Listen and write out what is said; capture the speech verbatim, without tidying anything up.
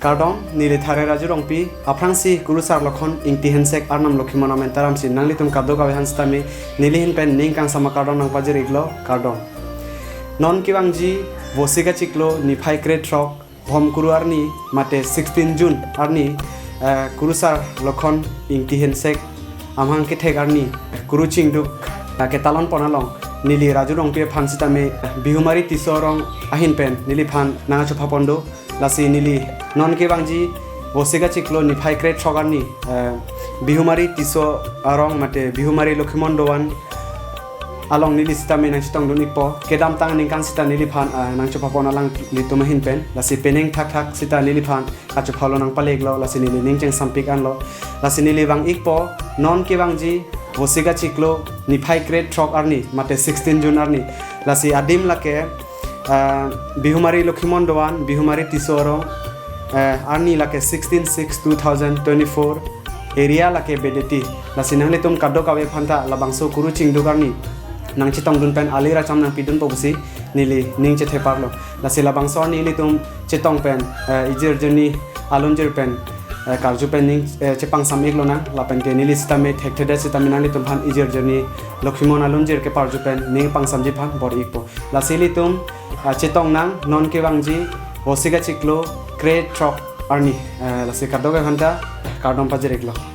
Kardom, neli Thare Raju Rongpi, aphrangsi Kurusar Lokhon Ingti Hensek arnam Lokhimon amen taramsi nanglitum kadokave aphan sitame neli ahin pen ning kangsam akardom nangpajir-iklo, kardom. Non kevangji Vosik achiklo niphai krethrok Bhomkuru arni mate sixteen June arni, eh, Kurusar Lokhon Ingti Hensek amahang kethek arni Kuru Chingduk, eh, ketalon pon along neli Raju Rongpi aphan sitame Bihumari Tisso arong ahin pen neliphan nangchopha pon do. Lasi neli non kevangji Vosik achiklo niphai krethrok arni, eh, Bihumari Tisso arong mate Bihumari Lokhimon Dovan along neli sitame nangchetongdun-ikpo. Kedamtang aningkan sita neliphan, eh, nangchopha pon alanglitum ahin pen. Lasi penang thakthak sita neliphan kachophalo nangpale-iklo, lasi neli ning chengsampik anlo. Lasi neli vang-ikpo, non kevangji Vosik achiklo niphai krethrok arni mate sixteen June arni. Lasi adim lake, eh, Bihumari Lokhimon Dovan, Bihumari Tisso arong, eh, arni lake sixteen six two thousand twenty-four, area lake Bedeti. Lasi nanglitum kadokave aphanta labangso Kuru Chingduk arni nangchetongdun pen alir acham nangpidunpo pusi neli ning chetheparlo. Lasi labangso arni ilitum chetong pen, eh, ijirjirni alunjir pen, eh, karju pen ning, eh, chepangsam-iklonang, lapen ke neli sitame thekthedet sitame nanglitum aphan ijirjirni Lokhimon alunjir keparju pen ning pangsamji aphan bor-ikpo. Lasi ilitum, ah, chetongnang non kevangji Vosik achiklo krethrok arni, eh, lasi kadokave aphanta kardom pajir-iklo.